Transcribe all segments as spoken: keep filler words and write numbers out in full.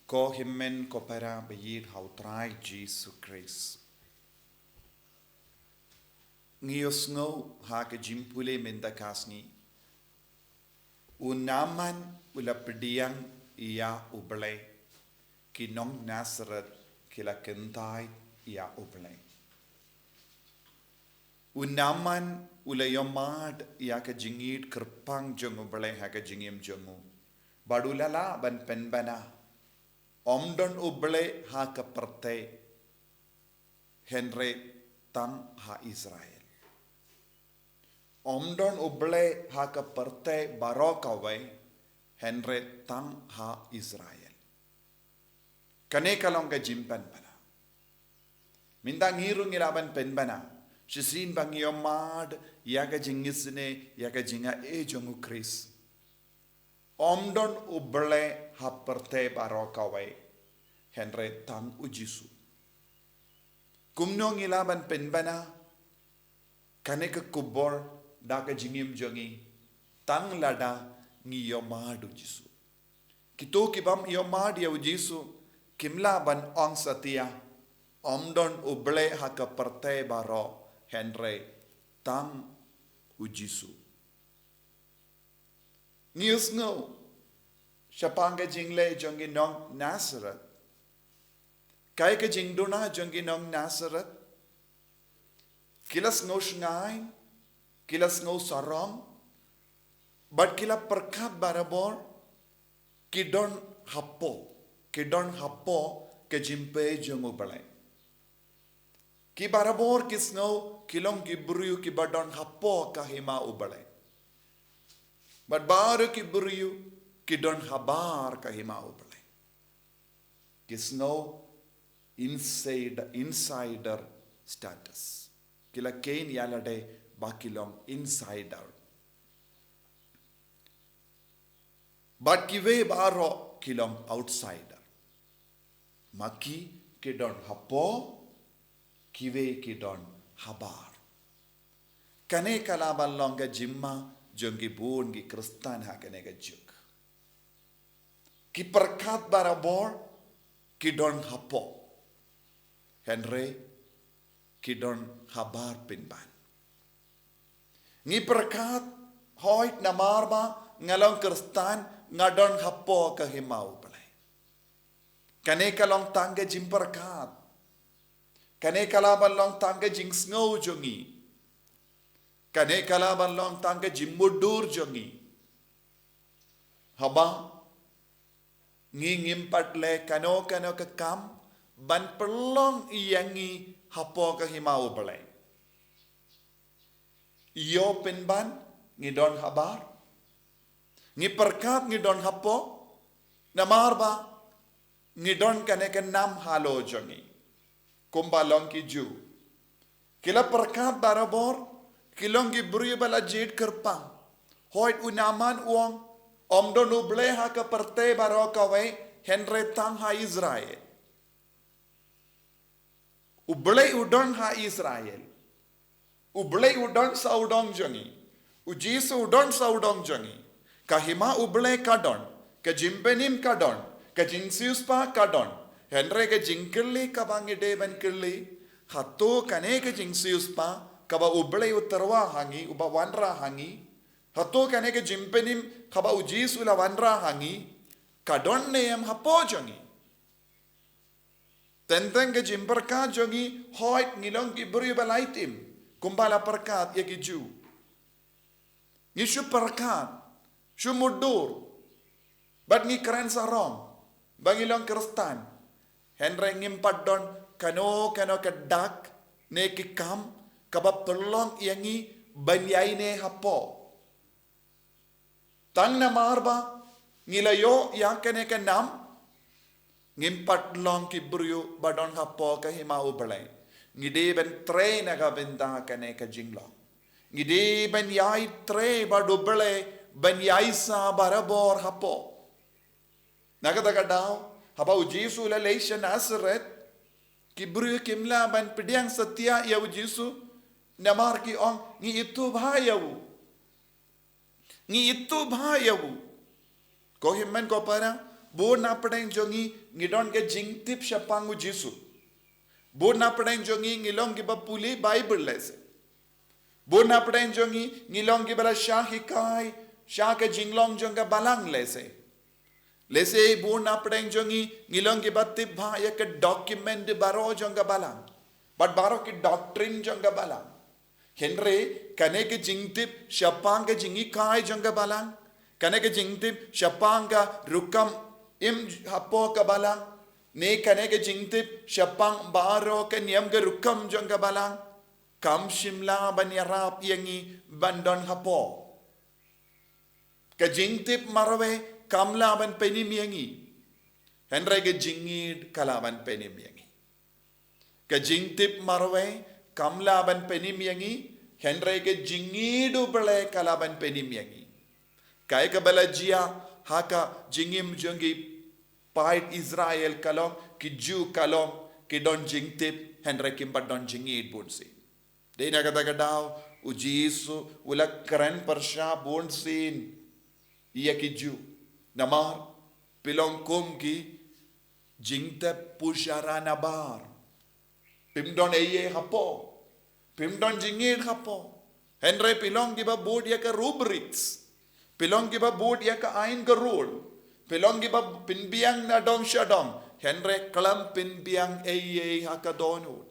Ko hynmen ko para ba ïeit ha u Trai Jisu Khrist. Ngi ïohsngew ha ka jingpule mynta ka sngi, u Naaman u la pdiang ïa U Blei, ki nong Nasareth ki la kyntait ïa U Blei. U Naaman u la ïohmad ïa ka jingïeit kyrpang jong U Blei ha ka jingim jong u, bad u la lah ban pynbna. Ym don U Blei ha ka pyrthei, hynrei tang ha Israel. Ym don U Blei ha ka pyrthei baroh kawei, hynrei tang ha Israel. Kane ka long ka jingpynbna. Mynta ngi ruh ngi lah ban pynbna, shisien ba ngi ïohmad ïa ka jingisynei, ïa ka jingai jong U Khrist. Ym don U Blei ha pyrthei baroh kawei, hynrei tang U Jisu. Kumno ngi lah ban pynbna kane ka khubor da ka jingim jong ngi? Tang lada ngi ïohmad U Jisu. Kito ki bym ïohmad ïa U Jisu kim lah ban ong satia, ym don U Blei ha ka pyrthei baroh, hynrei tang U Jisu. Ngi ïohsngew shaphang ka jingleh jong ki nong Nasareth. Kaei ka jingduna jong ki nong Nasareth? Ki la sngew shngaiñ, ki la sngew sarong, bad ki la pyrkhat barabor ki don hapoh, ki don hapoh ka jingpei jong U Blei. Ki barabor ki sngew ki long ki briew kiba don hapoh ka hima U Blei. Bad baroh ki briew ki don habar ka hima U Blei. Ki sngew inside, insider status. Ki la kheiñ ïa lade ba ki long insider. Bad kiwei baroh ki long outsider. Ma ki ki don hapoh, kiwei ki don habar. Kane ka lah ban long ka jingma jong ki bun ki Khristan ha kane ka juk. Ki pyrkhat barabor ki don hapoh, hynrei ki don habar pynban. Ngi pyrkhat, hooid, namar ba nga long Khristan, nga don hapoh ka hima U Blei. Kane ka long tang ka jingpyrkhat. Kane ka lah ban long tang ka jingsngew jong ngi. Kane ka lah ban long tang ka jingmutdur jong ngi. Haba ngi ngim pat leh kano kano ka kam ban pynlong ïa ngi hapoh ka hima U Blei. Ïoh pynban ngi don habar. Ngi pyrkhat ngi don hapoh, namar ba ngi don kane ka nam halor jong ngi. Kumba long ki Jiw, ki la pyrkhat barabor ki long ki briew ba la jied kyrpang. Hooid, u Naaman u ong, ym don U Blei ha ka pyrthei baroh kawei, hynrei tang ha Israel. U Blei u don ha Israel. U Blei u don sawdong jong ngi. U Jisu u don sawdong jong ngi. Ka hima U Blei ka don, ka jingpynim ka don, ka jingsiewspah ka don. Hynrei ka jingkylli kaba ngi dei ban kylli, hato kane ka jingsiewspah kaba U Blei u tyrwa ha ngi, uba wanrah ha ngi, hato kane ka jingpynim kaba U Jisu u la wanrah ha ngi, ka don ne em hapoh jong ngi? Teng teng ka jingpyrkhat jong ngi, hooid, ngi long ki briew ba la ïatim, kumba la pyrkhat ïa ki Jiw. Ngi shu pyrkhat, shu mutdur, bad ngi kren sarong ba ngi long Khristan. Hynrei ngim pat don kano kano ka dak ne ki kam kaba pynlong ïa ngi ban ïaineh hapoh. Tang namar ba ngi la ïoh ïa kane ka nam, ngim pat long ki briew ba don hapoh ka hima U Blei. Ngi dei ban trei na ka bynta kane ka jinglong. Ngi dei ban ïai trei bad U Blei, ban ïai sah barabor hapoh. Na kata ka daw, haba U Jisu u la leit sha Nasareth, ki briew kim lah ban pdiang satia ïa U Jisu, namar ki ong, ngi ithuh bha ïa u. Ngi ithuh bha ïa u. Ko hynmen ko para, Bun na pdeng jong ngi ngi don ka jingtip shaphang u Jisu. Bun na pdeng jong ngi ngi long kiba pule Bible lehse. Bun na pdeng jong ngi ngi long kiba la shah hikai sha ka jinglong jong ka balang lehse. Lehse bun na pdeng jong ngi ngi long kiba tip bha ïa ka document baroh jong ka balang, bad baroh ki doctrine jong ka balang. Hynrei kane ka jingtip shaphang ka jinghikai jong ka balang, kane ka jingtip shaphang ka rukom im hapoh ka balang, ne kane ka jingtip shaphang baroh ka niam ka rukom jong ka balang, kam shym la ban ïarap ïa ngi ban don hapoh. Ka jingtip marwei kam lah ban pynim ïa ngi, hynrei ka jingïeid ka lah ban pynim ïa ngi. Ka jingtip marwei kam lah ban pynim ïa ngi, hynrei ka jingïeid U Blei ka lah ban pynim ïa ngi. Kaei kaba la jia ha ka jingim jong ki paid Israel ka long, ki Jiw ka long, ki don jingtip hynrei kim pat don jingïeid bunsien. Dei na kata ka daw u Jisu u la kren pyrshah bunsien ïa ki Jiw. Namar phi long kum ki jingtep pushara nabar. Phim don ei ei hapoh. Phim don jingïeid hapoh. Hynrei phi long kiba bud ïa ka rubrics. Phi long kiba bud ïa ka aiñ ka rule. Phi long kiba pynbiang na dong sha dong. Hynrei khlem pynbiang ei ei ha ka dohnud.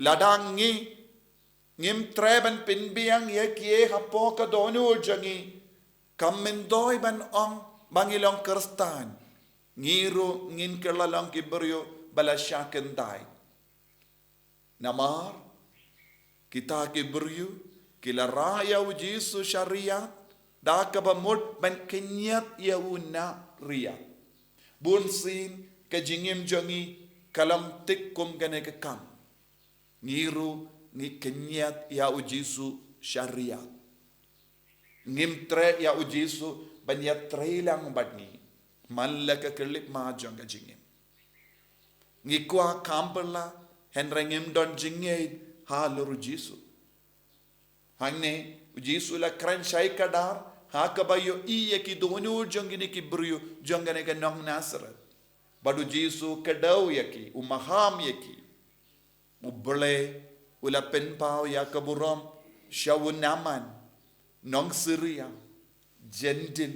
Lada ngi ngim treh ban pynbiang ïa kiei hapoh ka dohnud jong ngi, kam myntoi ban ong ba ngi long Khristan. Ngi ruh ngin kylla long ki briew ba la shah kyntait. Namar kita ki briew ki la rah ïa u Jisu sha riat da kaba mut ban kynñiat ïa u na riat. Bunsien ka jingim jong ngi ka long tik kum kane ka kam. Ngi ruh ngi kynñiat ïa u Jisu sha riat. Ngim treh ïa u Jisu ban ïatrei lang bad ngi man la ka khyllipmat jong ka jingim. Ngi kwah kham pyrla hynrei ngim don jingïeid halor u Jisu. Hangne u Jisu la kren shai kdar ha kaba ïohi ïa ki dohnud jong kine ki briew jong kane ka nong Nasareth. Bad u Jisu u kdew ïa ki, u maham ïa ki. U Blei u la pynpaw ïa ka burom sha u Naaman, nong Syria, Jentil.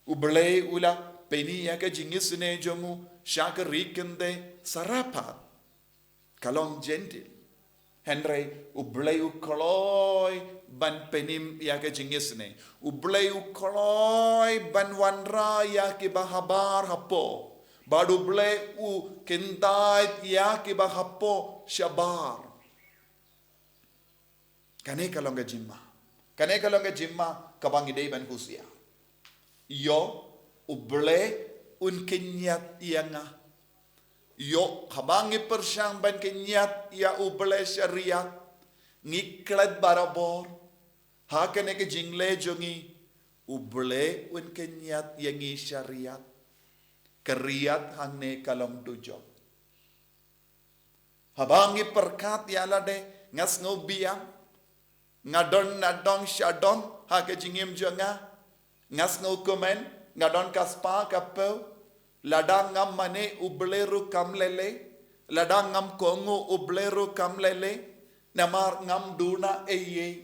U Blei u la pyni ïa ka jingisynei jong u sha ka ri kynthei Sarephath, ka long Jentil. Hynrei u Blei u kloi ban pynim ïa ka jingisynei. U Blei u kloi ban wanrah ïa kiba habar hapoh. Bad u Blei u kyntait ïa kiba hapoh shabar. Kane ka long ka jingma. Kane ka long ka jingma kaba ngi dei ban husiar. Ïoh u Blei un kynñiat ïa nga. Ïoh haba ngi pyrshang ban kynñiat ïa u Blei sha riat, ngi klet barabor. Ha kane ka jingleh jong ngi u Blei un kynñiat ïa ngi sha riat. Ka riat hangne ka long dujok. Haba ngi pyrkhat ïa lade, nga sngew biang, nga don na dong sha dong ha ka jingim jong nga. Nga sngew kmen, nga don ka spah ka phew. Lada ngam mane u Blei ruh kam lei lei. Lada ngam kohnguh u Blei ruh kam lei lei. Namar ngam duna ei ei.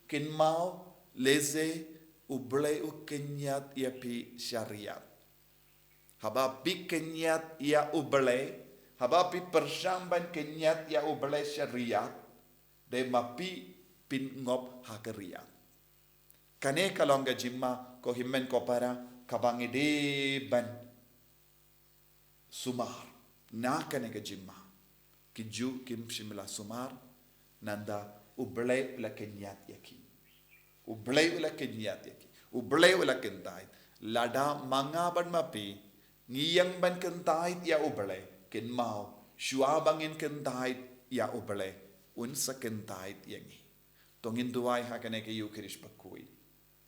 Kynmaw, lehse u Blei u kynñiat ïa phi sha riat. Haba phi kynñiat ïa u Blei, haba phi pyrshang ban kynñiat ïa u Blei sha riat, dei ma phi phin ngop ha ka riat. Kane ka long ka jingma ko hynmen ko para kaba ngi dei ban sumar na kane ka jingma. Ki Jiw kim shym la sumar, nangta u Blei u la kynñiat ïa ki. U Blei u la kynñiat ïa ki. U Blei u la kyntait. Lada ma nga bad ma phi ngi ïeng ban kyntait ïa u Blei, kynmaw, shuwa ba ngin kyntait ïa u Blei, un sa kyntait ïa ngi. To ngin duwai ha kane ka Ïukharist bakhuid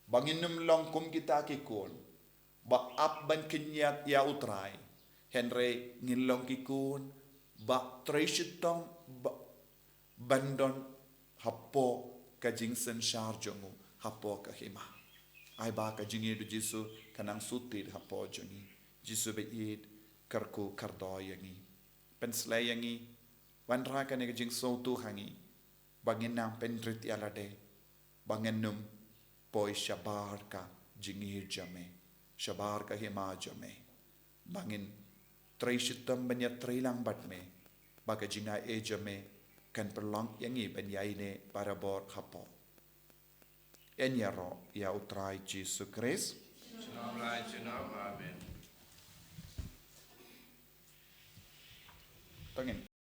ba ngin ym long kum kita ki khun ba ap ban kynñiat ïa u Trai, hynrei ngin long ki khun ba trei shitom ba, ban don hapoh ka jingsynshar jong u, hapoh ka hima. Ai ba ka jingïeid u Jisu Khnang suti hapoh jong ngi. Jisu ba ïeit, kyrkhu kyrdoh ïa ngi. Pynsleh ïa ngi. Wanrah kane ka jingsngewthuh ha ngi. Ba ngin nang pynrit ïa lade. Ba ngin nym poi shabar ka jingïeit jong me. Shabar ka hima jong me. Ba ngin trei shitom ban ïatrei lang bad me. Ba ka jingaiei jong me kan pynlong ïa ngi ban ïaineh barabor hapoh. Yn ïaroh ïa U Trai Jisu Khrist. Junom la junom, amen. To ngin